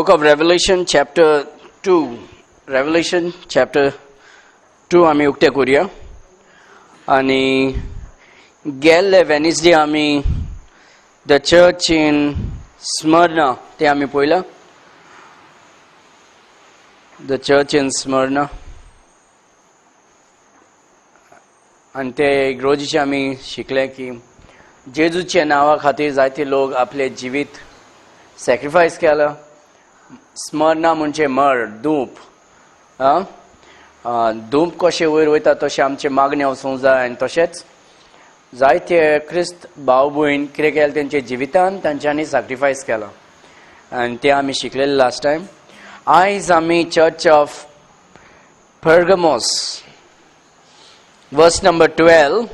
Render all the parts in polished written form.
Book of Revelation chapter 2, Revelation chapter 2 आमी उक्ते करुया. आनी गेल्ले वेनसडे आमी the church in स्मर्ना ते आमी पळयला, the church in स्मर्ना. आनी ते इग्रोजीचे आमी शिकले की जेजूच्या नांवा खातीर जायते लोक आपले जिवीत सॅक्रिफायस केला. स्मरणा म्हणजे मर, धूप. धूप कशें वयर वयता तशें आमचे मागणें वचूंक जाय. आनी तशेंच जायते क्रिस्त भाव भयण कितें केलें तेंच्या जिवितान तांच्यांनी सॅक्रिफायस केला आनी तें आमी शिकलेलें लास्ट टायम. आयज आमी church of Pergamos, verse number 12,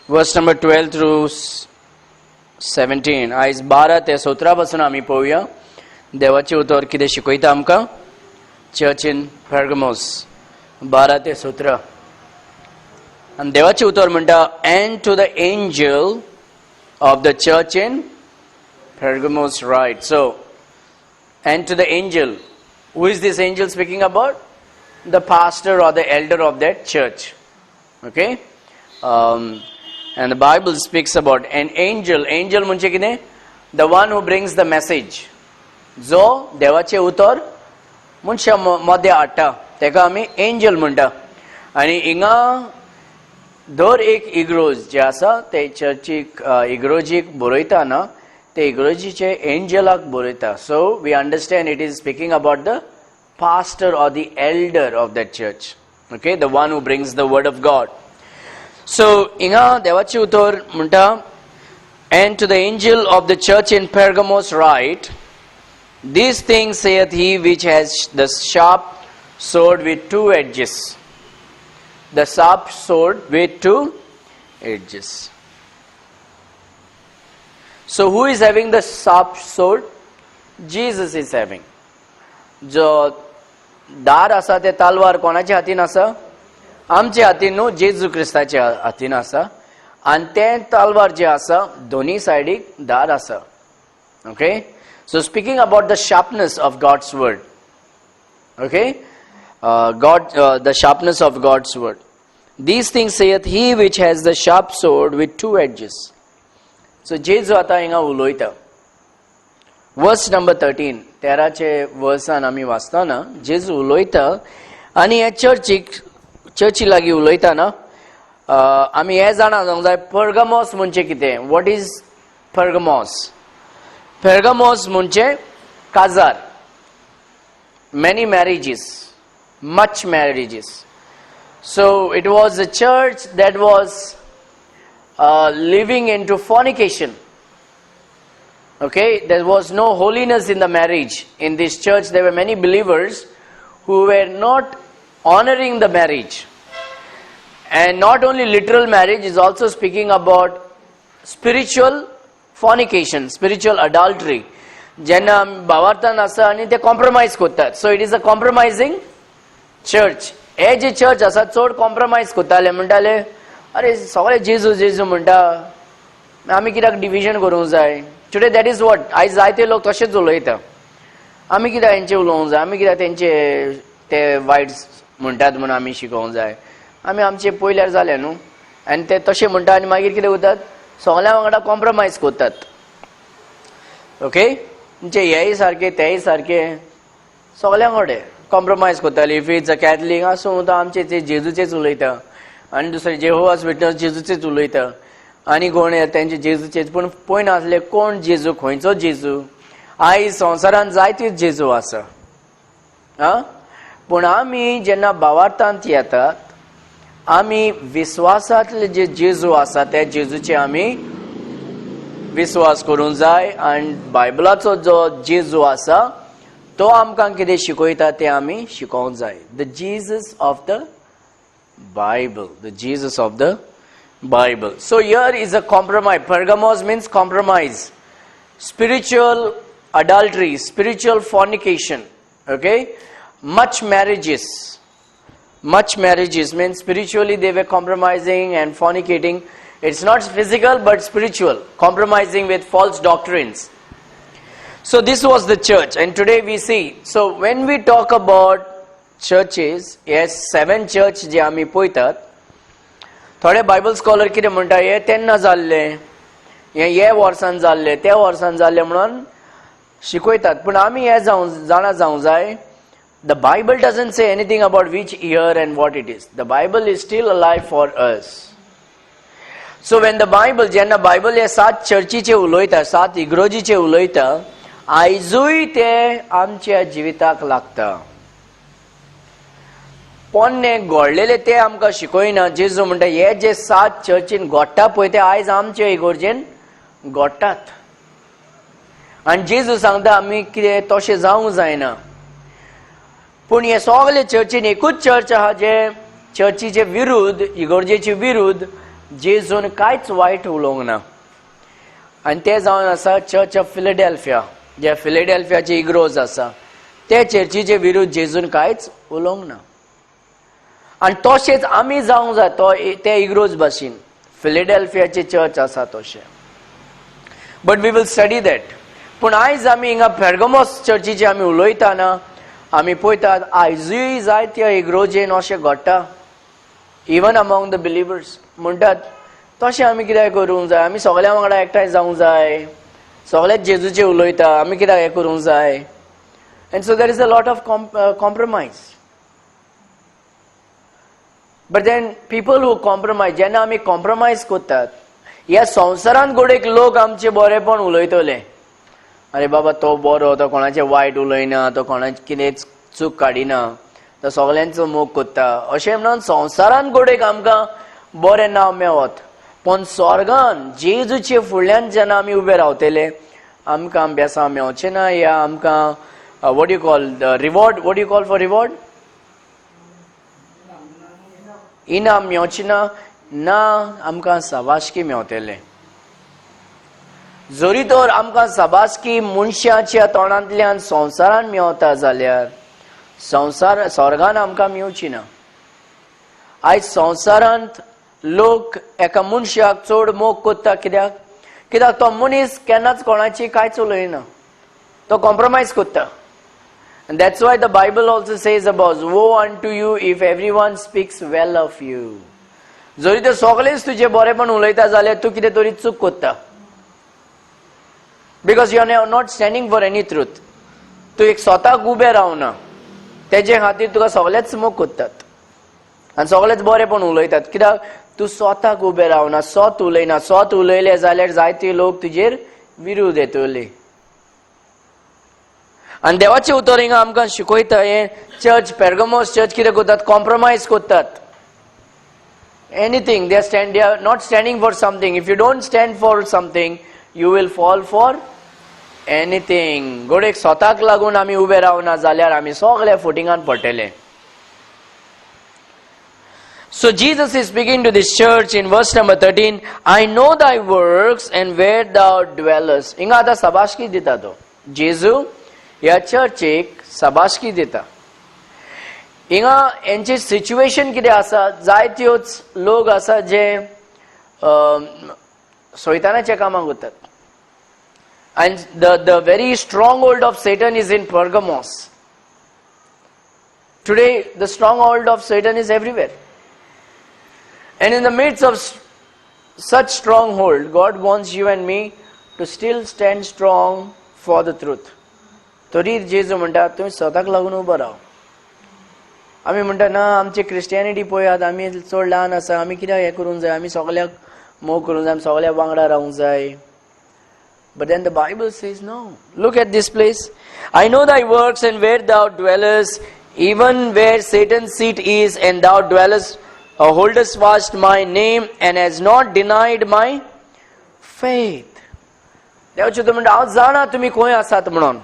verse number 12 through 17. आयज 12 ते 17 पासून आमी पळोवया देवाचें उतर कितें शिकयता आमकां. चर्च इन पेर्गमोस 12 ते 17. आनी देवाचें उतर म्हणटा, and to the angel of the church in Pergamos write. So and to the angel, who is this angel speaking about? The pastor or the elder of that church. Okay, and the Bible speaks about an angel. Angel म्हणजे कितें? The one who brings the message. जो देवाचें उतर मनशा मदें हाडटा तेका आमी एंजल म्हणटा. आनी हिंगा दर एक इग्रोज जे आसा ते चर्चीक इग्रोजीक बरयता ना, ते इग्रोजीचे एंजलाक बरयता. So we understand it is speaking about the pastor or the elder of that church. Okay, the one who brings the word of God. So हिंगा देवाचें उतर म्हणटा, and to the angel of the church in Pergamos write, these things saith he which has the sharp sword with two edges. The sharp sword with two edges. So who is having the sharp sword? Jesus is having. जो दार आसा ते तालवार कोणाच्या हातीन आसा? आमच्या हातीन न्हू, जेजू क्रिस्ताच्या हातीन आसा. आनी तें तालवार जें आसा दोनी सायडीक दार आसा. Okay, so speaking about the sharpness of God's word. Okay, God, the sharpness of God's word. These things saith he which has the sharp sword with two edges. So जेजू आतां हिंगा उलयता. वर्स नंबर 13, 13चे वर्सान आमी वाचतना जेजू उलयता आनी हे चर्चीक चर्ची लागीं उलयतना आमी हें जाणा जावंक जाय, पर्गमोस म्हणजे कितें? What is Pergamos? Pergamos म्हणजे काजार, many marriages, much marriages. So it was a church that was living into fornication. Okay, there was no holiness in the marriage. In this church, there were many believers who were not honoring the marriage. And not only literal marriage, is also speaking about spiritual fornication, spiritual adultery. जेन्ना भावार्थान आसा आनी ते compromise करतात. So it is a compromising church. हे जे church आसा चड compromise करताले. म्हणटाले, अरे सगळे जेजू जेजू म्हणटा, आमी कित्याक डिविजन करूंक जाय? Today that is what आयज जायते लोक तशेंच उलयता. आमी कित्याक हेंचे उलोवंक जाय? आमी कित्याक तेंचे ते वायट म्हणटात म्हणून आमी शिकोवंक जाय? आमी आमचे पयल्यार जालें न्हू. आनी ते तशें म्हणटा आनी मागीर कितें करतात? सगळ्या वांगडा कॉम्प्रोमायज करतात. ओके, म्हणजे हेय सारके तेय सारके सगळ्यां कडेन कॉम्प्रोमायज करताले. If it's a Catholic आसूं, तो आमचे ते जेजूचेच उलयता आनी दुसरे जेहोवास विटनस जेजूचेच उलयता आनी कोण तेंचे जेजूचेच. पूण पळय नासले कोण जेजू, खंयचो जेजू. आयज संवसारांत जायतीच जेजू आसा. आं, पूण आमी जेन्ना भावार्थांत येतात, आमी विस्वासांतले जे जेजू आसा त्या जेजूचे आमी विस्वास करूंक जाय. आनी बायबलाचो जो जेजू आसा तो आमकां कितें शिकयता तें आमी शिकोवंक जाय. The Jesus of the Bible, the Jesus of the Bible. So here is a compromise. Pergamos means compromise, spiritual adultery, spiritual fornication. Okay, much marriages. Much marriages means spiritually they were compromising and fornicating. It's not physical but spiritual, compromising with false doctrines. So this was the church, and today we see. So when we talk about churches, हे seven church जे आमी पळयतात, थोडे Bible scholar कितें म्हणटा, हे तेन्ना जाल्ले, हे हे वर्सान जाल्ले, त्या वर्सान जाल्ले म्हणून शिकयतात. पूण आमी हे जावं जाणा जावंक जाय, the Bible doesn't say anything about which year and what it is. The Bible is still alive for us. So when the Bible, जेन्ना बायबल हे सात चर्चीचे उलयता, सात इगर्जीचे उलयता, आयजूय ते आमच्या जिविताक लागता. पोन्ने घडलेले ते आमकां शिकयना. जेजू म्हणटा, हे जे सात चर्चीन घडटा पळय, ते आयज आमचे इगर्जेन घडटात. आनी जेजू सांगता, आमी कितें तशें जावंक जायना. पूण हे सगळे चर्चीन एकूच चर्च आहा जे चर्चीचे विरुद्ध, इगर्जेचे विरुद्ध जेजून कांयच वायट उलोवंक ना, आनी ते जावन आसा चर्च ऑफ फिलेडेल्फिया, जे फिलेडेल्फियाची इगर्ज आसा. ते चर्चीचे विरुद्ध जेजून कांयच उलोवंक ना. आनी तशेंच आमी जावंक जाय तो ते इगर्ज भाशेन, फिलेडेल्फियाची चर्च आसा तशें. But we will study that. पूण आयज आमी हिंगा पेर्गमोस चर्चीचे आमी उलयतना आमी पळयतात, आयजूय जायत्या इगर्जेन अशें घडटा, इवन अमॉंग the believers. म्हणटात, तशें आमी कित्याक करूंक जाय? आमी सगळ्या वांगडा एकठांय जावंक जाय. सगळेच जेजूचे उलयता, आमी कित्याक हें करूंक जाय? And so there is a lot of compromise. But then people who compromise, जेन्ना आमी कॉम्प्रोमायज करतात, ह्या संवसारांत घडयेक लोक आमचे बरेपण उलयतले, "अरे बाबा, तो बरो, तो कोणाचें वायट उलयना, तो कोणाचें कितेंच चूक काडिना, तो सगळ्यांचो मोग करता," अशें म्हणून संवसारांत घडयेक आमकां बरें नांव मेवत. पूण स्वर्गान जेजूचे फुडल्यान जेन्ना आमी उबे रावतले, आमकां बेसांव मेवचें ना, या आमकां what you call the reward, what you call for reward, इनाम मेवचें ना, ना आमकां शाबासकी मेवतले. जरी तर आमकां शाबासकी मनशाच्या तोंडांतल्यान संवसारान मेवता जाल्यार संवसार स्वर्गान आमकां मेवची ना. आयज संवसारांत लोक एका मनशाक चड मोग करता. कित्याक? कित्याक तो मनीस केन्नाच कोणाची कांयच उलयना, तो कॉम्प्रोमायज करता. And that's why the Bible also says about, "Woe unto you if everyone speaks well of you." जरी ते सगळेच तुजे बरेपण उलयता जाल्यार तूं कितें तरी चूक करता, because you are not standing for any truth. तूं एक स्वताक उबें रावना. तेजे खातीर तुका सगळेच मोग करतात आनी सगळेच बरेपण उलयतात, कित्याक तूं स्वताक उबें रावना, सत उलयना. सत उलयले जाल्यार जायते लोक तुजेर विरोध येतले. आनी देवाचें उतर हिंगा आमकां शिकयता, हें चर्च, पेर्गमोस चर्च कितें करतात? कॉम्प्रोमायज करतात. Anything they stand, they are not standing for something. If you don't stand for something, you will fall for anything. घडयेक स्वताक लागून आमी उबे रावना जाल्यार आमी सगळे फटिंगान पडटले. So Jesus is speaking to this church in verse number 13, "I know thy works and where thou dwellest." हिंगा आतां शाबासकी दिता तो. जेजू ह्या चर्चीक शाबासकी दिता. हिंगा हेंची सिच्युएशन कितें आसा, जायत्योच लोक आसा जे सैतानाच्या कामाक वतात, and the very stronghold of Satan is in Pergamos. Today the stronghold of Satan is everywhere. And in the midst of such stronghold, God wants you and me to still stand strong for the truth. तरी जेजू म्हणटा, तुमी स्वताक लागून उबो राव. आमी म्हणटा, ना, आमची क्रिस्टियनिटी पळयात, आमी चड ल्हान आसा, आमी कित्याक हें करूंक जाय? आमी सगल्याक मोग करूंक जाय, आमी सगल्या वांगडा रावूंक जाय. But then the Bible says no. Look at this place. "I know thy works and where thou dwellest, even where Satan's seat is, and thou dwellest, holdest fast my name, and has not denied my faith." देवाचें उतर म्हणटा, हांव जाणा तुमी खंय आसात म्हणून,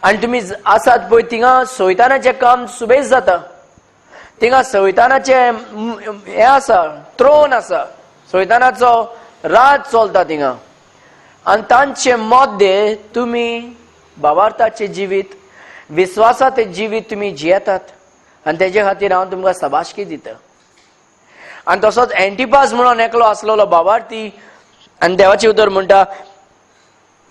आनी तुमी आसात पळय थिंगा सैतानाचें काम सुबेज जाता. थिंगा सैतानाचें हें आसा, त्रोन आसा, सैतानाचो राज चलता थिंगा. आनी तांचे मध्य तुमी भावार्थाचें जिवीत, विस्वासाचें जिवीत तुमी जियेतात, आनी तेजे खातीर हांव तुमकां शाबासकी दिता. आनी तसोच एंटिपास म्हणून एकलो आसलेलो भावार्थी, आनी देवाचें उतर म्हणटा,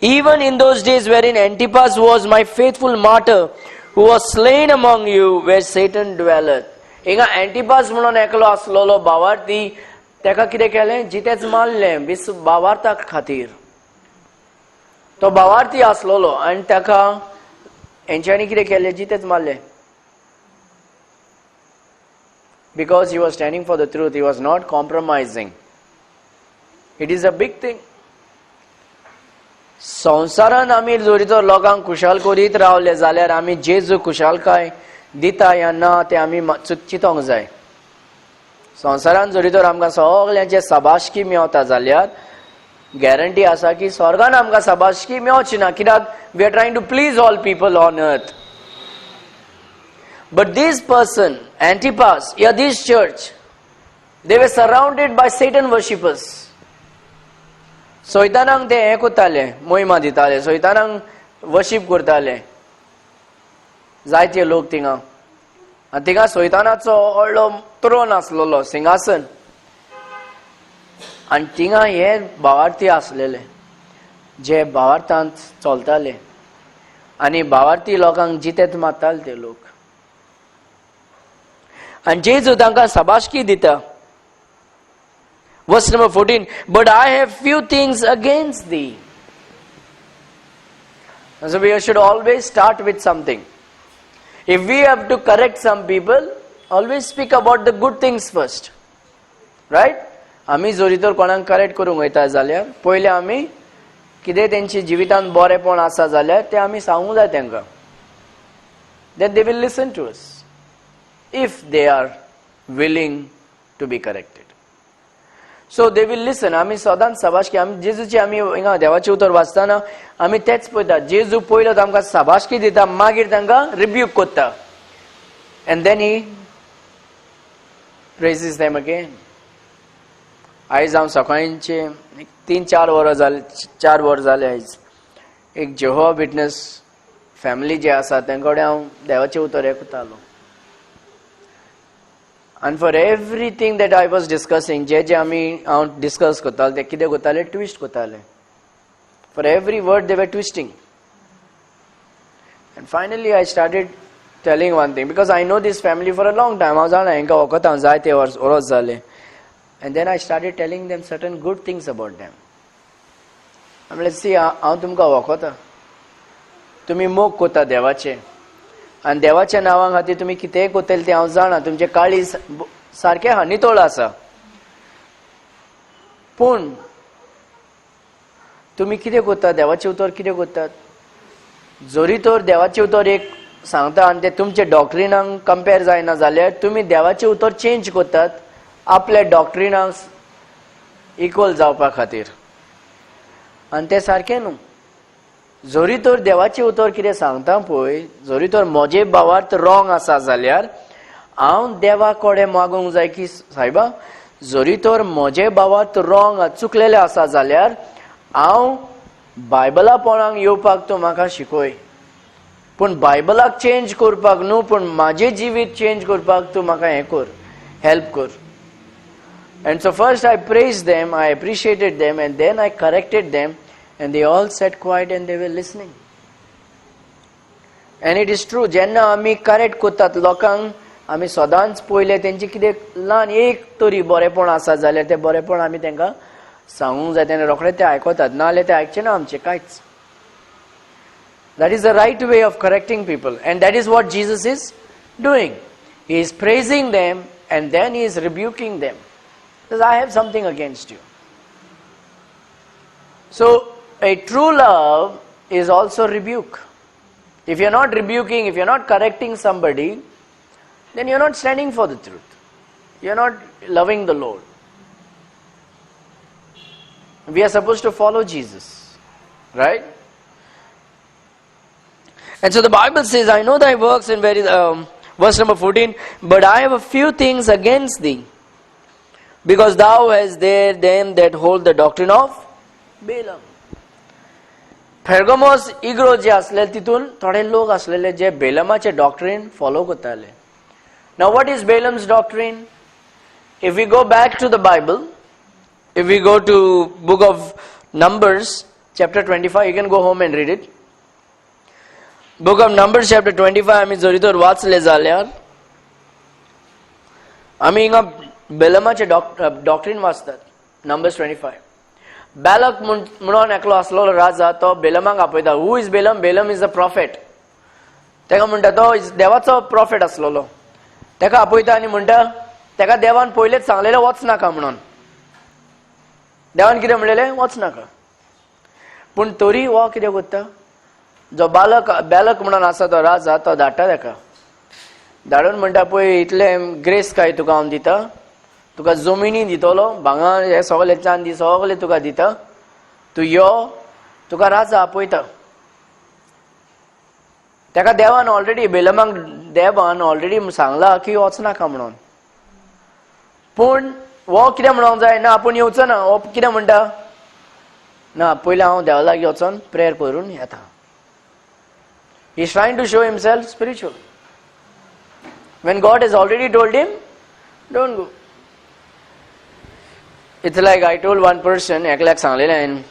Even in those days wherein Antipas was my faithful martyr, who was slain among you where Satan dwelleth. हिंगा अँटिपास म्हणून एकलो आसलेलो भावार्थी, ताका कितें केलें? जितेच मारलें विस भावार्था खातीर. तो भावार्थी आसलेलो आनी ताका हेंच्यांनी कितें केलें? जितेच मारलें, because he was standing for the truth. He was not compromising. It is a big thing. संवसारान आमी जरी तर लोकांक खुशाल करीत रावले जाल्यार आमी जेजू खुशालकाय दिता या ना तें आमी चिंतोंक जाय. संवसारान जरी तर आमकां सगल्यांचे शाबासकी मेवता जाल्यार गॅरंटी आसा की स्वर्गान आमकां शाबासकी मेवची ना, कित्याक we are trying to please all people on earth. But this person, Antipas, या this church, they were surrounded by Satan worshippers. सैतानांक ते हें करताले, मोहिमा दिताले, सैतानांक वर्शीप करताले जायते लोक थिंगा. आनी थिंगा सैतानाचो व्हडलो त्रोन आसलेलो, सिंगासन, आनी थिंगा हे भावार्थी आसलेले जे भावार्थांत चलताले आनी भावार्थी लोकांक जितेत मारताले ते लोक. आनी जेजू तांकां शाबासकी दिता. Verse number 14, "But I have few things against thee." So we should always start with something. If we have to correct some people, always speak about the good things first. Right? आमी जरी तर कोणाक correct करूंक वयता जाल्यार पयलें आमी कितें तेंच्या जिवितांत बरेंपण आसा जाल्यार तें आमी सांगूंक जाय तांकां. Then they will listen to us if they are willing to be corrected. So they will listen. आमी सदांच शाबासकी, आमी जेजूची, आमी हिंगा देवाचें उतर वाचतना आमी तेच पळयता. जेजू पयलो तांकां शाबासकी दिता, मागीर तांकां रिब्यूक करता, and then he praises them again. आयज हांव सकाळींचे 3-4 वरां जाले, 4 वर जाले, आयज एक जेहोवा विटनस फॅमिली जे आसा तेंचे कडेन हांव देवाचें उतर आयकतालो. आनी for everything that I was discussing, जे जे आमी हांव डिस्कस करतालो, ते कितें करताले? ट्विस्ट करताले. For every word they were twisting. And finally I started telling one thing, because I know this family for a long time. हांव जाणा, हांकां वखत हांव जायते वर्स वर्स जाले. And then I started telling them certain good things about them. म्हणल्यार, सी, हांव तुमकां वखता, तुमी मोग करता देवाचे आनी देवाच्या नांवा खातीर तुमी कितेंय करतले तें हांव जाणा. तुमचें काळीज सारकें नितळ आसा, पूण तुमी कितें करता? देवाचें उतर कितें करतात? जरी तर देवाचें उतर एक सांगता आनी तें तुमच्या डॉक्ट्रिनाक कंपेर जायना जाल्यार तुमी देवाचें उतर चेंज करतात आपल्या डॉक्ट्रिनाक इक्वल जावपा खातीर, आनी तें सारकें न्हू. जरी तर देवाचें उतर कितें सांगता पळय, जरी तर म्हजे भावार्थ रॉंग आसा जाल्यार हांव देवा कडेन मागूंक जाय की सायबा, जरी तर म्हजे भावार्थ रॉंग, चुकलेले आसा जाल्यार हांव बायबला पोणाक येवपाक तूं म्हाका शिकय. पूण बायबलाक चेंज करपाक न्हू, पूण म्हाजें जिवीत चेंज करपाक तूं म्हाका हें कर, हेल्प कर. And so first I praised them, I appreciated them, and then I corrected them, and they all sat quiet and they were listening. And it is true, जेन्ना आमी करेक्ट करतात लोकांक, आमी सदांच पयलें तेंचे कितें ल्हान एक तरी बरेंपण आसा जाल्यार तें बरेंपण आमी तांकां सांगूंक जाय. तेन्ना रोखडे ते आयकतात, नाजाल्यार ते आयकचे ना आमचें कांयच. That is the right way of correcting people, and that is what Jesus is doing. He is praising them and then he is rebuking them. Says, "I have something against you." So, a true love is also rebuke. If you're not rebuking, if you're not correcting somebody, then you're not standing for the truth. You're not loving the Lord. We are supposed to follow Jesus, right? And so the Bible says, "I know thy works," in very verse number 14, "but I have a few things against thee, because thou hast there them that hold the doctrine of Balaam." फेर्गमोस इगर्ज जे आसले तितून थोडे लोक आसलेले जे बेलमाचे doctrine follow करताले. Now, what is Balaam's doctrine? If we go back to the Bible, if we go to book of Numbers, Chapter 25, you can go home and read it. Book of Numbers chapter 25 आमी जरी तर वाचले जाल्यार आमी हिंगा बेलमाचे doctrine वाचतात. Numbers 25, बालक म्हणून एकलो आसलेलो राजा, तो बेलमाक आपयता. Who is Balaam? Balaam is a prophet. ताका म्हणटा, तो देवाचो प्रॉफेट आसलेलो, ताका आपयता आनी म्हणटा ताका देवान पयलेच सांगलेलें वच नाका म्हणून. देवान कितें म्हणलेलें? वच नाका. पूण तरी हो कितें करता, जो बालक म्हणून आसा तो राजा, तो धाडटा ताका. धाडून म्हणटा, पळय इतलें ग्रेस काय तुका हांव दिता, तुका जमिनी दितलो, भांगर हे सगळे चांदी सगळे तुका दिता, तूं यो, तुका राजा आपयता. ताका देवान ऑलरेडी, बेलमाक देवान ऑलरेडी सांगला की वच नाका म्हणून. पूण हो कितें म्हणोंक जाय ना, आपूण येवचो ना. हो कितें म्हणटा ना, पयलीं हांव देवा लागीं वचोन प्रेयर करून येता. He is trying to show himself spiritual when God has already told him don't go. It's like I told one person, एकल्याक सांगलेलें हांवें,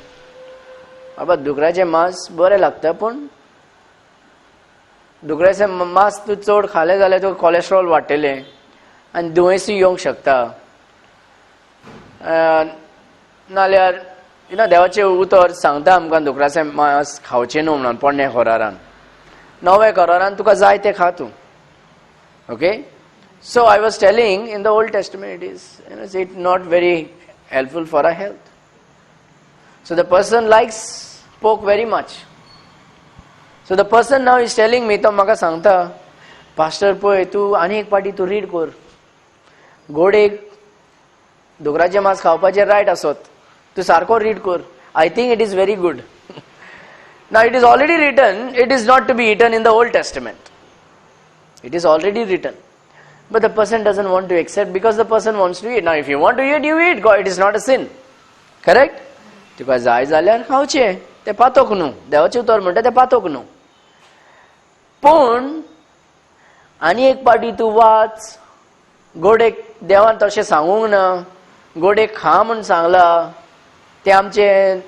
बाबा दुकराचें मांस बरें लागता, पूण दुकराचें मांस तूं चड खालें जाल्यार तुका कॉलेस्ट्रॉल वाडटलें आनी दुयेंसूय येवंक शकता. नाल्यार you know देवाचें उतर सांगता आमकां दुकराचें मांस खावचें न्हू म्हणून पोरण्या करारान. नव्या करारान तुका जाय तें खा तूं. Okay, so I was telling in the Old Testament it is you know it not very helpful for a health. So the person likes pork very much. So the person now is telling me, तो म्हाका सांगता, pastor पळय तूं आनी एक पाटी तूं read कर, गोडेक दुकराचें मांस खावपाचें रायट आसत, तूं सारको रीड कर, I think it is very good. Now it is already written, it is not to be eaten in the Old Testament. It is already written. But the person doesn't want to accept because the person wants to eat. Now if you want to eat, you eat. God, it is not a sin. Correct? तुका जाय जाल्यार खावचें, तें पातोक न्हू. देवाचें उतर म्हणटा तें पातोक न्हू. पूण आनी एक पाटी तूं वाच, गोडेक देवान तशें सांगूंक ना, गोडेक खा म्हूण सांगला, तें आमचें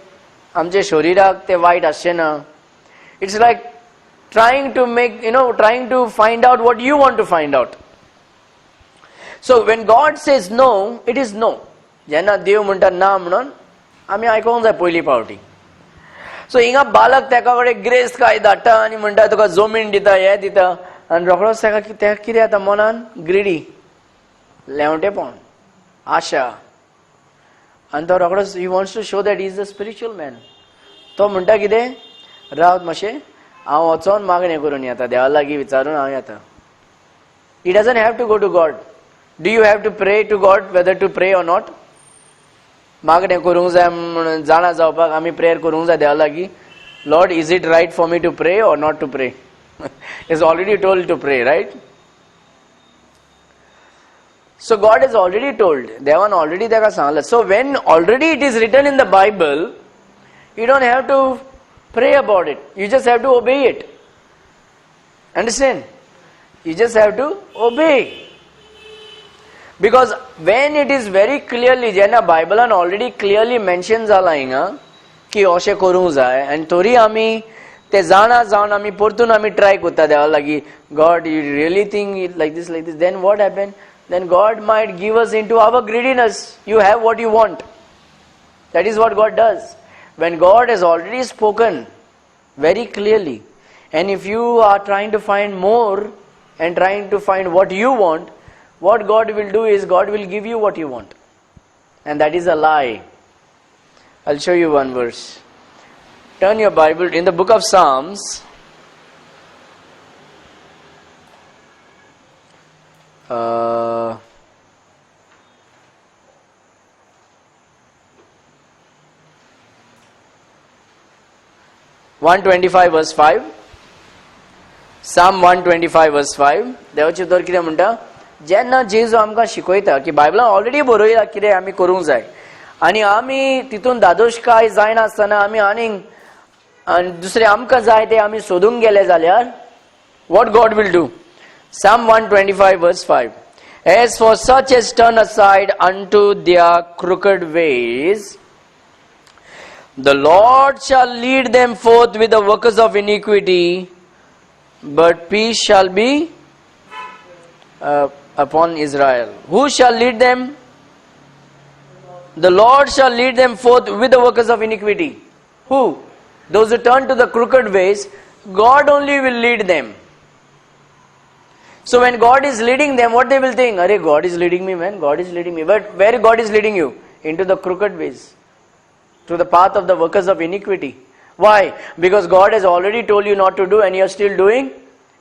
आमचे शरिराक तें वायट आसचें ना. It's like trying to make, you know, trying to find out what you want to find out. So when God says no, it is no. जेन्ना देव म्हणटा ना म्हणून आमी आयकोंक जाय पयली पावटी. सो हिंगा बालक तेका कडेन ग्रेस काय धाडटा आनी म्हणटा तुका जमीन दिता, हें दिता, आनी रोखडोच ताका तेका कितें जाता मनान ग्रिडी, लेंवटेपण, आशा, आनी तो रोखडोच he wants to show that is a spiritual man. तो म्हणटा कितें, रावत मातशें, हांव वचोन मागणें करून येता, देवा लागीं विचारून हांव येता. He doesn't have to go to God. Do you have to pray to God whether to pray or not? मागणें करूंक जाय म्हणून जाणा जावपाक आमी प्रेयर करूंक जाय देवा लागीं, Lord, is it right for me to pray or not to pray? Is already told to pray, right? So God has already told, देवान ऑलरेडी ताका सांगलें. So when already it is written in the Bible, you don't have to pray about it, you just have to obey it. Understand? You just have to obey. Because when it is very clearly, जेन्ना बायबलान already clearly mention जाला हिंगा की अशें करूंक जाय, आनी तरी आमी ते जाणा जावन आमी परतून आमी ट्राय करता देवा लागीं, God, you really think like this, like this, then what happen? Then God might give us into our greediness. You have what you want. That is what God does. When God has already spoken very clearly, and if you are trying to find more and trying to find what you want, what God will do is God will give you what you want. And that is a lie. I'll show you one verse. Turn your Bible in the book of Psalms. Uh, 125 verse 5. Psalm 125 verse 5. देवाचें उतर कितें म्हणटा, जेन्ना जेजू आमकां शिकयता की बायबलान already बरयला कितें आमी करूंक जाय, आनी आमी तितून धादोशकाय जायनासतना आमी आनीक आनी दुसरें आमकां जाय तें आमी सोदूंक गेले जाल्यार what God will do? Psalm 125 verse 5. As for such as turn aside unto their crooked ways, The Lord shall lead them forth with the workers of iniquity, but peace shall be upon Israel. Who shall lead them? The Lord shall lead them forth with the workers of iniquity. Who? Those who turn to the crooked ways, God only will lead them. So when God is leading them, what they will think? Arey, God is leading me, man. God is leading me. But where God is leading you? Into the crooked ways. To the path of the workers of iniquity. Why? Because God has already told you not to do, and you are still doing,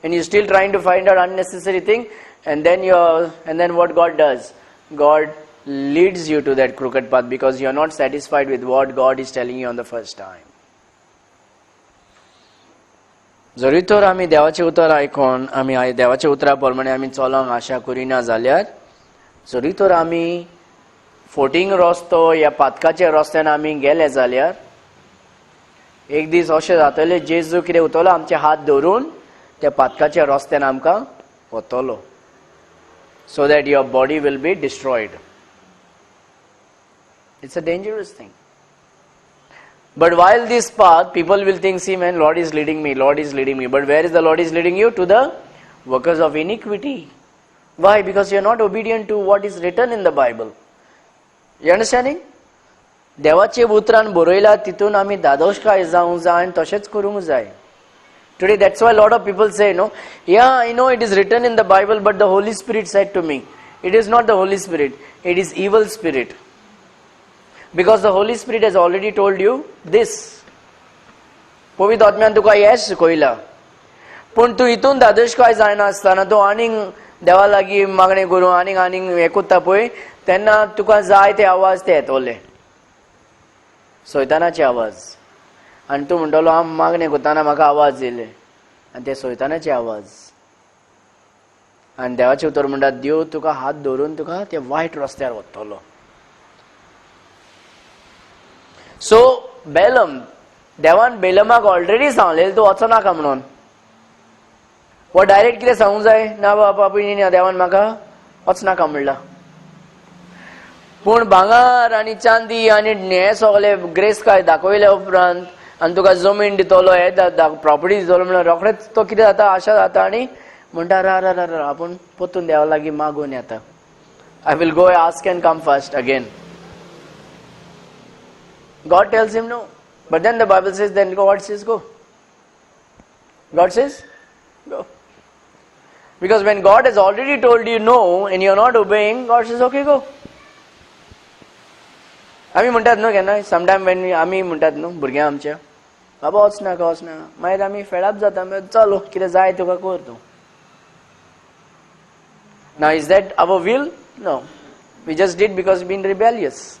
and you are still trying to find out unnecessary thing, and then what God does? God leads you to that crooked path because you are not satisfied with what God is telling you on the first time. जरी तर आमी देवाचें उतर आयकोन आमी देवाच्या उतरा प्रमाणे आमी चलोंक आशा करिना जाल्यार, जरी तर आमी फोटींग रस्तो या पातकाच्या रस्त्यान आमी गेले जाल्यार, एक दीस अशें जातलें, जेजू कितें उतरलो, आमचे हात धरून त्या पातकाच्या रस्त्यान आमकां वतलो, so that your body will be destroyed. It's a dangerous thing. But while this path, people will think, see man, Lord is leading me, Lord is leading me. But where is the Lord is leading you? To the workers of iniquity. Why? Because you are not obedient to what is written in the Bible. You understanding? देवाचे उतरान बरयला तितून आमी दादोशकाय जावंक जाय आनी तशेंच करूंक जाय. Today that's why a lot of people say, no, yeah, I know it is written in the Bible, but the Holy Spirit said to me. It is not the Holy Spirit, it is evil spirit. Because the Holy Spirit has already told you this. पवित्र आत्म्यान तुका हें शिकयलां, पूण तूं हितून दादोशकाय जायना आसतना तूं आनीक देवा लागीं मागणें करूं आनीक आनीक हें करता पळय, तेन्ना तुका जाय ते आवाज ते येतले, सैतानाचे आवाज. आनी तूं म्हणटलो हांव मागणें करतना म्हाका आवाज येयले, आनी ते सैतानाचे आवाज. आनी देवाचें उतर म्हणटा, देव तुका हात धरून तुका ते वायट रस्त्यार वतलो. सो बेलम, देवान बेलमाक ऑलरेडी सांगलें तूं वचनाका म्हणून. वो डायरेक्ट कितें सांगूंक जाय, ना बाबा ना देवान म्हाका वचनाका म्हणलां. पूण भांगर आनी चांदी आनी हें सगळें ग्रेस काय दाखयल्या उपरांत आनी तुका जमीन दितलो, हे प्रॉपर्टी दितलो म्हणल्यार रोखडेच तो कितें जाता, आशा जाता आनी म्हणटा रा रा रा रा आपूण परतून देवा लागीं मागून येता. I will go ask and come fast again. God tells him no. But then the Bible says, then God says go. God says go. Because when God has already told you no and you are not obeying, God says okay, go. आमी म्हणटात न्हू केन्ना, sometime when आमी म्हणटात न्हू भुरग्यांक आमच्या, बाबा वच नाका वच नाका, मागीर आमी फेडाप जाता, मागीर चलो कितें जाय तुका कर तूं. Now is that our will? No. We just did because we been rebellious.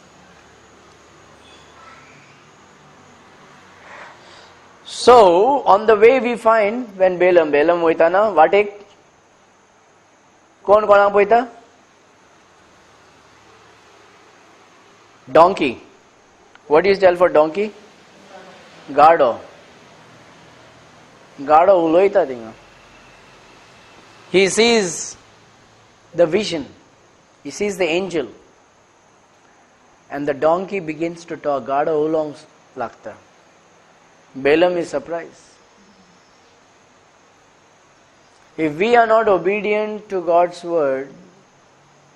So on the way we find when Balaam, Balaam वयताना वाटेक कोण कोणाक पळयता? Donkey. What is tell for donkey? गाडो. गाडो उलयता थिंगा. He sees the vision. He sees the angel. And the donkey begins to talk. गाडो उलोवंक लागता. Balaam is surprised. If we are not obedient to God's word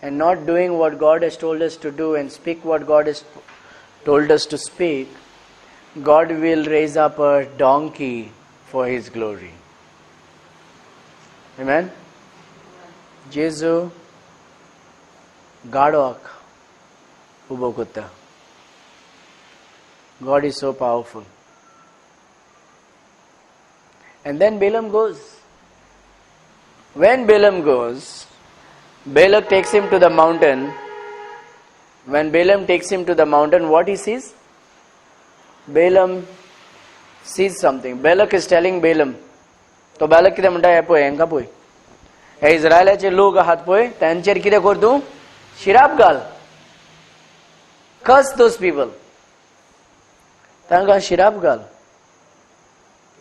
and not doing what God has told us to do and speak what God has told us to speak, God will raise up a donkey for His glory. Amen? Jesu गाडवाक उबो करता. God is so powerful. And then Balaam goes. When Balaam goes, Balak takes him to the mountain. When Balaam takes him to the mountain, what he sees? Balaam sees something. Balak is telling Balaam. तो Balak कितें म्हणटा, हे पळय हेंकां पळय, हे इस्रायलाचे लोक आहात पळय, तांचेर कितें कर तूं, शिराप घाल. Curse those people. तांकां शिराप घाल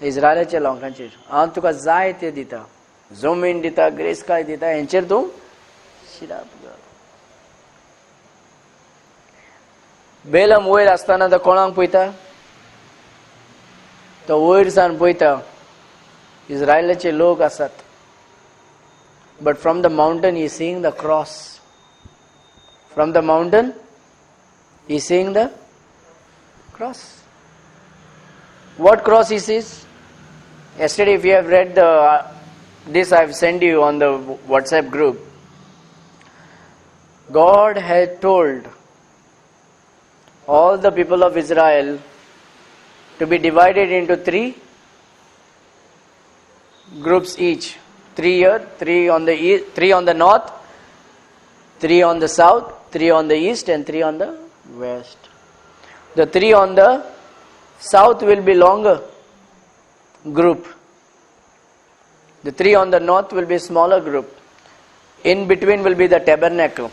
इस्रायलाच्या लोकांचेर. हांव तुका जाय ते दिता, जमीन दिता, ग्रेस काय दिता, हेंचेर तूं शिराप घाल. बेलम वयर आसतना तो कोणाक पळयता? तो वयर सान पळयता इस्रायलाचे लोक आसात, but from the mountain he seeing the cross. From the mountain he seeing the cross. What cross he sees? Yesterday, if you have read the this, I have sent you on the WhatsApp group. God had told all the people of Israel to be divided into three groups each. 3 here, 3 on the east, 3 on the north, 3 on the south, 3 on the east, and 3 on the west. The 3 on the south will be longer group. The 3 on the north will be smaller group. In between will be the tabernacle.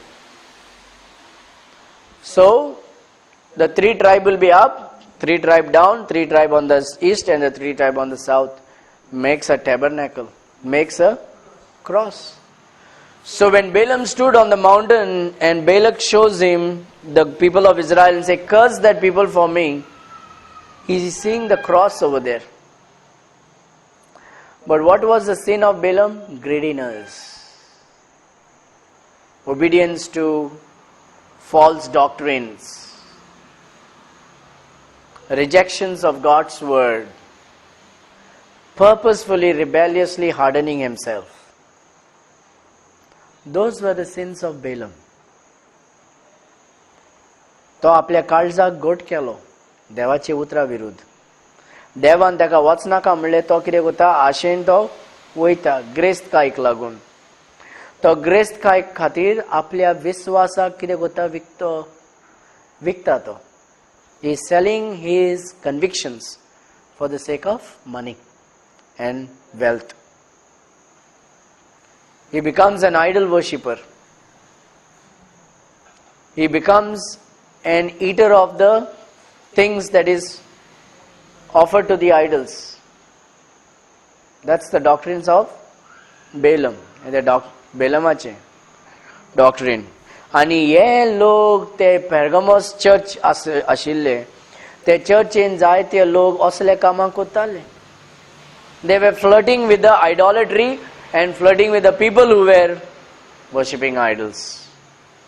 So the 3 tribe will be up, 3 tribe down, 3 tribe on the east, and the 3 tribe on the south makes a tabernacle, makes a cross. So when Balaam stood on the mountain and Balak shows him the people of Israel and say, curse that people for me, he is seeing the cross over there. But what was the sin of Balaam? Greediness. Obedience to false doctrines. Rejections of God's word. Purposefully, rebelliously hardening himself. Those were the sins of Balaam. तो आपल्या काळजाक गोट केलो देवाचे उतरा विरुद्ध. देवान ताका वचनाका म्हणलें, तो कितें करता, आशेन तो वयता ग्रेस्तकायक लागून. तो ग्रेस्तकायक खातीर आपल्या विस्वासाक कितें करता, विकतो, विकता तो. He is selling his convictions for the sake of money and wealth. He becomes an idol worshipper. He becomes an eater of the things that is offered to the idols. That's the doctrines of Balaam. The Balaamache doctrine. आनी हे लोक ते पेर्गमोस church आशिल्ले, ते चर्चीन जायते लोक असले कामां करताले. They were flirting with the idolatry and flirting with the people who were worshipping idols.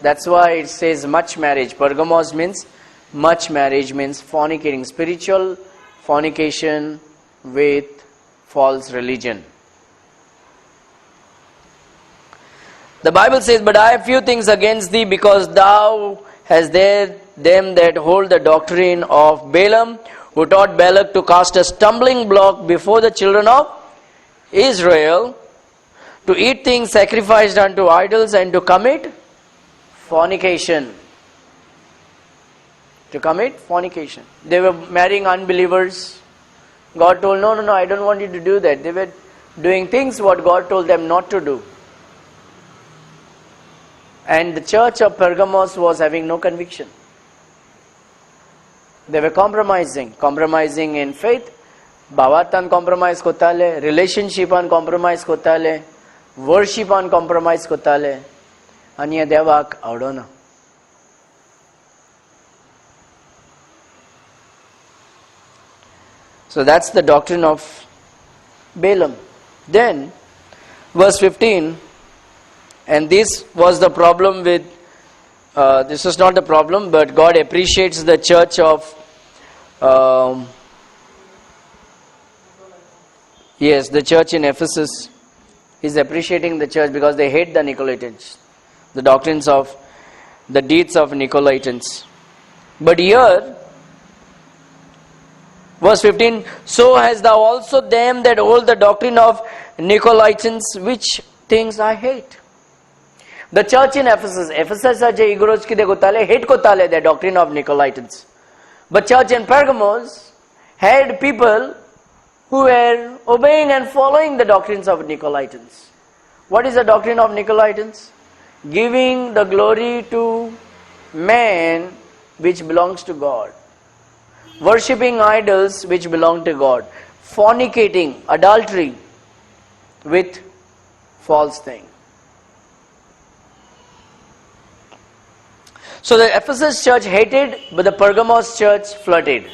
That's why it says much marriage. Pergamos means much marriage, means fornicating, spiritual fornication with false religion. The Bible says, but I have few things against thee, because thou hast there them that hold the doctrine of Balaam, who taught Balak to cast a stumbling block before the children of Israel, to eat things sacrificed unto idols, and to commit fornication. To commit fornication. They were marrying unbelievers. God told, no, no, no, I don't want you to do that. They were doing things what God told them not to do. And the church of Pergamos was having no conviction. They were compromising, compromising in faith. भावार्थान compromise कोताले, रिलेशनशिपान compromise कोताले, वर्शिपान compromise कोताले, आनी हे देवाक आवडना. So that's the doctrine of Balaam. Then, verse 15, and this was the problem with, this is not the problem, but God appreciates the church of, yes, the church in Ephesus is appreciating the church because they hate the Nicolaitans, the doctrines of, the deeds of Nicolaitans. But here, verse 15, so hast thou also them that hold the doctrine of Nicolaitans, which things I hate. The church in Ephesus, Ephesusaचे इगरोज कितें कोताले, hate कोताले the doctrine of Nicolaitans. But church in Pergamos had people who were obeying and following the doctrines of Nicolaitans. What is the doctrine of Nicolaitans? Giving the glory to man which belongs to God. Worshipping idols which belong to God. Fornicating, adultery with false thing. So the Ephesus church hated, but the Pergamos church flirted.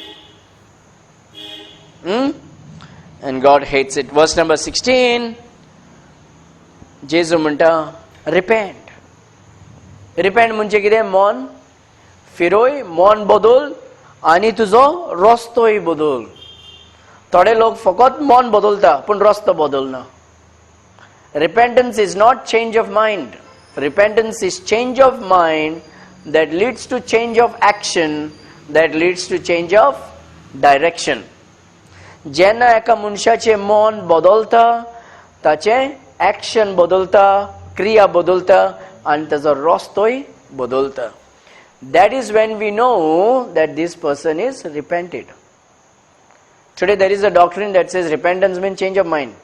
And God hates it. Verse number 16, जेजू म्हणटा, repent. Repent म्हणजे कितें? मन फिरोय, मन बदल आनी तुजो रस्तोय बदल. थोडे लोक फकत मन बदलता पूण रस्तो बदलना. Repentance is not change of mind. Repentance is change of mind that leads to change of action, that leads to change of direction. जेन्ना एका मनशाचें मन बदलता, ताचें एक्शन बदलता, क्रिया बदलता आनी ताचो रस्तोय बदलता. That is when we know that this person is repented. Today there is a doctrine that says repentance means change of mind.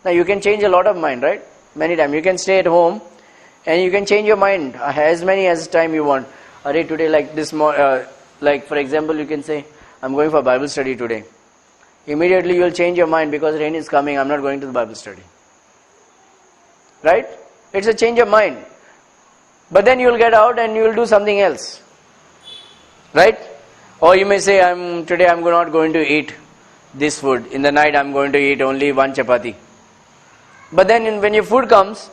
Now you can change a lot of mind, right? Many times. You can stay at home and you can change your mind as many as time you want. Array, today like this, like for example, you can say, "I'm going for Bible study today." Immediately you will change your mind because rain is coming, "I'm not going to the Bible study." Right? It's a change of mind. But then you will get out and you will do something else. Right? Or you may say, I'm today I'm not going to eat this food. In the night I'm going to eat only one chapati. But then when your food comes,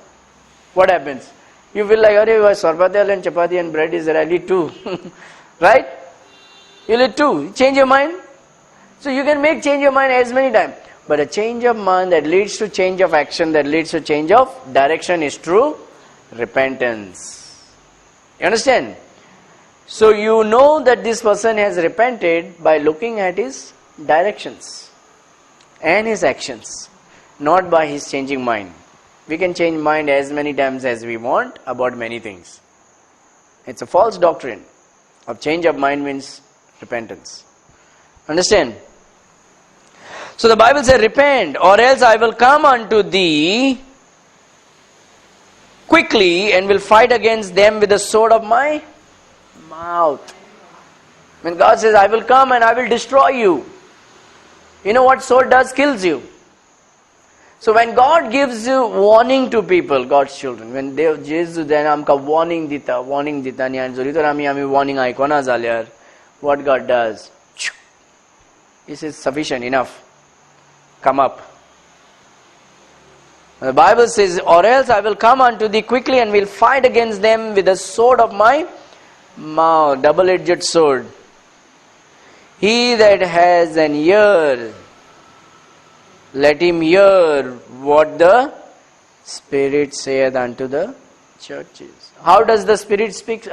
what happens? You feel like, "Arey, sorpatel and chapati and bread is there, I'll eat two." Right? You'll eat two. Change your mind. So you can make change your mind as many times. But a change of mind that leads to change of action, that leads to change of direction is true repentance. You understand? So you know that this person has repented by looking at his directions and his actions, not by his changing mind. We can change mind as many times as we want about many things. It's a false doctrine of change of mind means repentance. Understand? So the Bible says, "Repent, or else I will come unto thee quickly and will fight against them with the sword of my mouth." When God says, "I will come and I will destroy you," you know what sword does? Kills you. So when God gives you warning to people, God's children, when they जेजू then आमकां warning दिता, warning दिता आनी आनी जरी तर आमी आमी warning आयकना जाल्यार, what God does? He says, "Sufficient, enough. Come up." The Bible says, "Or else I will come unto thee quickly and will fight against them with the sword of my mouth." Double edged sword. He that has an ear, let him hear what the Spirit saith unto the churches. How does the Spirit speak?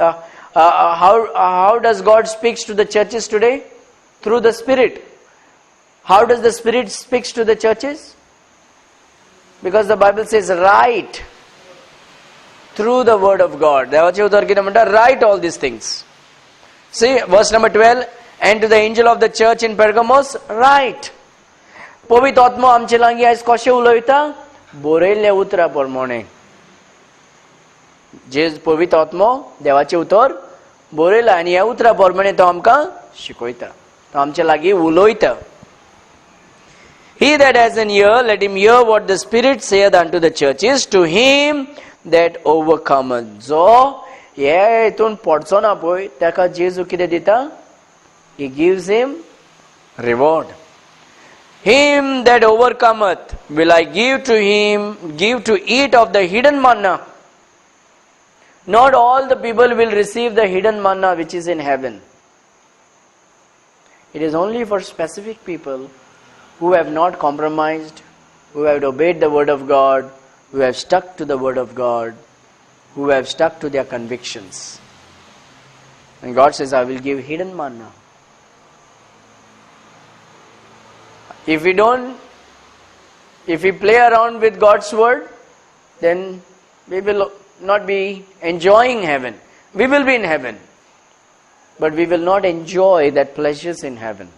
How does God speaks to the churches today? Through the Spirit. How does the Spirit speaks to the churches? Because the Bible says, "Write through the word of God." देवाचें उतर कितें म्हणटा? Write all these things. See, verse number 12, "And to the angel of the church in Pergamos, write." पवित्र आत्मो आमचे लागीं आयज कशें उलयता? बरयल्ल्या उतरा प्रमाणे. जे पवित्र आत्मो देवाचें उतर बरयलां आनी ह्या उतरा प्रमाणे तो आमकां शिकयता, तो आमचे लागीं उलयता. He that has an ear, let him hear what the Spirit saith unto the churches. To him that overcometh. जो हे हितून पडचो ना पळय, ताका जेजू कितें दिता? He gives him reward. Him that overcometh will I give to him, give to eat of the hidden manna. Not all the people will receive the hidden manna which is in heaven. It is only for specific people who have not compromised, who have obeyed the word of God, who have stuck to the word of God, who have stuck to their convictions. And God says, "I will give hidden manna." If we don't, if we play around with God's word, then we will not be enjoying heaven. We will be in heaven, but we will not enjoy that pleasures in heaven.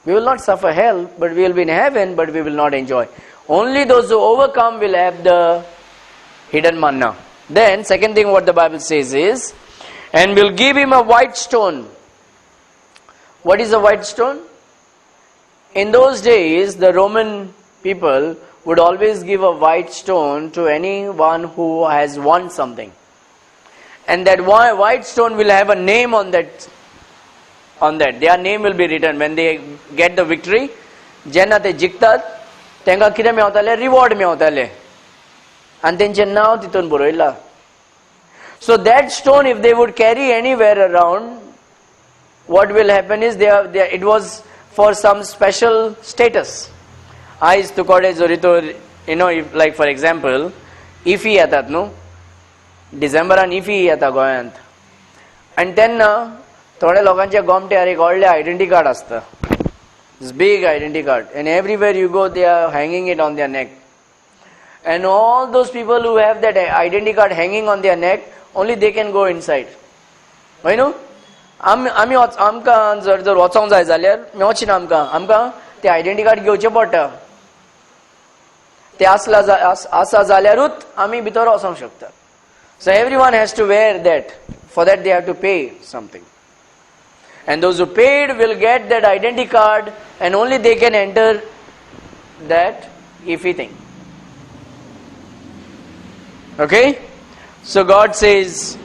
We will not suffer hell, but we will be in heaven, but we will not enjoy. Only those who overcome will have the hidden manna. Then, second thing what the Bible says is, "And will give him a white stone." What is a white stone? In those days, the Roman people would always give a white stone to anyone who has won something. And that white stone will have a name on that. On that, their name will be written. When they get the victory, जेन्ना ते जिखतात तांकां कितें मेवतालें, reward मेवतालें आनी तेंचें नांव तितून बरयलां. So that stone, if they would carry anywhere around, what will happen is it was for some special status. आयज तुकोडे जरी तर if, like for example, IFFI येतात न्हू डिसेंबरान, इफी येता गोंयांत आनी तेन्ना थोड्या लोकांच्या गोमट्यार एक व्हडलें आयडेंटी कार्ड आसता. This big identity card, and everywhere you go they are hanging it on their neck, and all those people who have that identity card hanging on their neck, only they can go inside. हय न्हू? आमी आमी आमकां जर जर वचोंक जाय जाल्यार मेवचें ना आमकां. आमकां ते आयडेंटी कार्ड घेवचें पडटा. ते आसला आसा जाल्यारूच आमी भितर वचोंक शकता. So everyone has to wear that. For that they have to pay something, and those who paid will get that identity card, and only they can enter that IFFI thing. Okay? So God says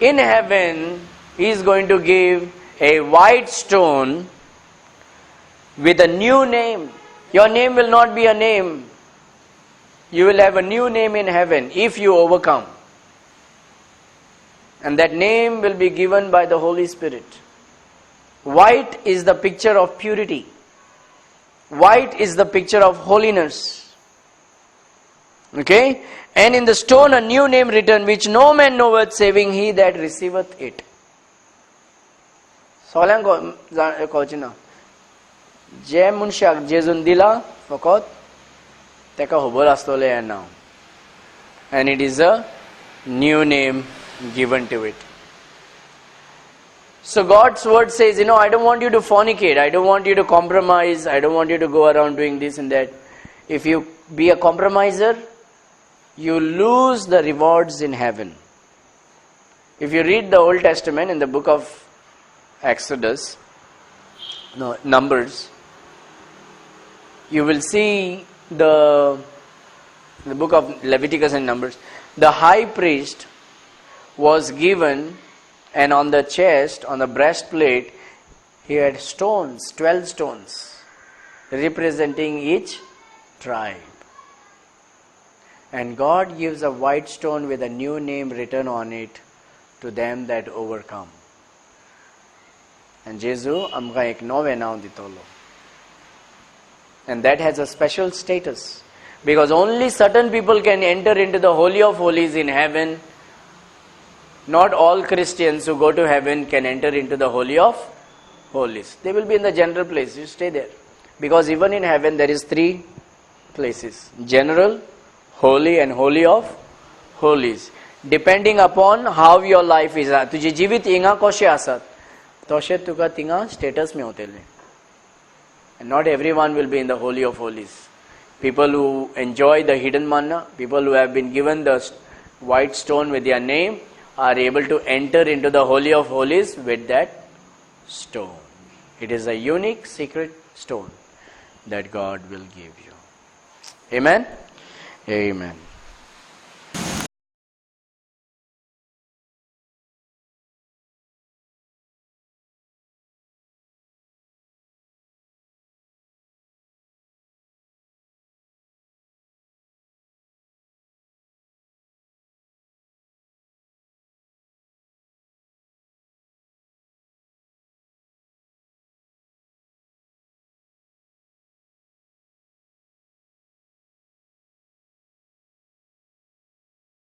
in heaven He is going to give a white stone with a new name. Your name will not be a name. You will have a new name in heaven if you overcome. And that name will be given by the Holy Spirit. White is the picture of purity. White is the picture of holiness. Okay? And in the stone a new name written, which no man knoweth, saving he that receiveth it. सगळ्यांक कळचें ना. जे मनशाक जेजून दिला फकत ताका खबर आसतलें हें नांव. And it is a new name given to it. So God's word says, I don't want you to fornicate, I don't want you to compromise, I don't want you to go around doing this and that. If you be a compromiser, you lose the rewards in heaven. If you read the Old Testament in the book of Exodus, no, Numbers, you will see the book of Leviticus and Numbers, the high priest was given, and on the chest, on the breastplate, he had stones, 12 stones, representing each tribe. And God gives a white stone with a new name written on it to them that overcome. And Jesu आमकां एक नवें नांव दितलो. And that has a special status, because only certain people can enter into the Holy of Holies in heaven. Not all Christians who go to heaven can enter into the Holy of Holies. They will be in the general place. You stay there. Because even in heaven there is three places: general, holy and holy of holies. Depending upon how your life is. तुजें जिवीत हिंगा कशें आसात तशें तुका थिंगा status मेवतलें. And not everyone will be in the Holy of Holies. People who enjoy the hidden manna, people who have been given the white stone with their name, are able to enter into the Holy of Holies with that stone. It is a unique secret stone that God will give you. Amen? Amen.